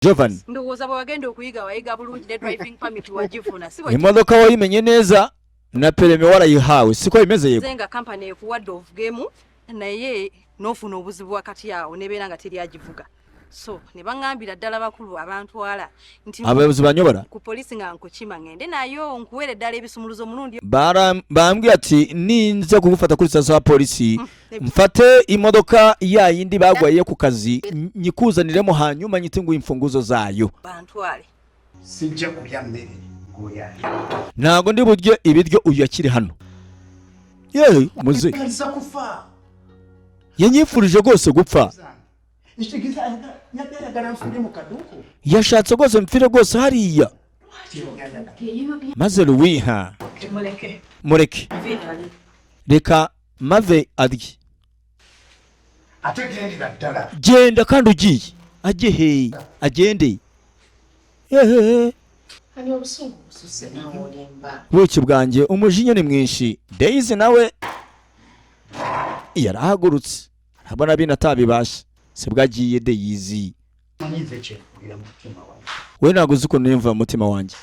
Jovan. Ndowooza bwe wagenda okuyiga wayiga bulungi, ne driving permit wagifuna, si bwe? Imodoka wayimenye neza na permis warayihawe, siko bimeze? Yego. Kize nga kampani ekuwadde ovugemu, naye n'ofuna obuzibu wakati awo nebeera nga teri agivuga, so ne baŋŋambira ddala bakulu abantwala nti Abayobozi banyobora ku polisi nga nkukima ŋŋende nayo nkuwere ddala ebisumuluzo omulundi. Bambwiye ati ninza kugufata kuri sitasiyo ya polisi, mfate imodoka ya yindi bagwaye ku kazi, nyikuzaniremo, hanyuma nyite nguhe imfunguzo zayo. Bantwale. Sijja kulya mmere ng'oyalya. Ntabwo ndi burye ibiryo uyu akiri hano. Yewe muze. Galiza kufa. Yanyifurije rwose gupfa. Ekitegeeza yagala nfune mu kaduuku. Yashatse rwose mpfire rwose hariya. Maze Luwiha. Muleke. Mureke, reka mave arye. Ate gendera ddala. Genda kandi ugiye ajye he? Agende ehehe. Ani obusungu bususse naawe, olimba. Buki bwanjye, umujinya ni mwinshi. Daisy nawe yarahagurutse, arabona bino atabibasha, sibwo agiye Daisy. Manyize kyenkulira mu mutima wange. We ntabwo uzi ukuntu niyumva mu mutima wanjye.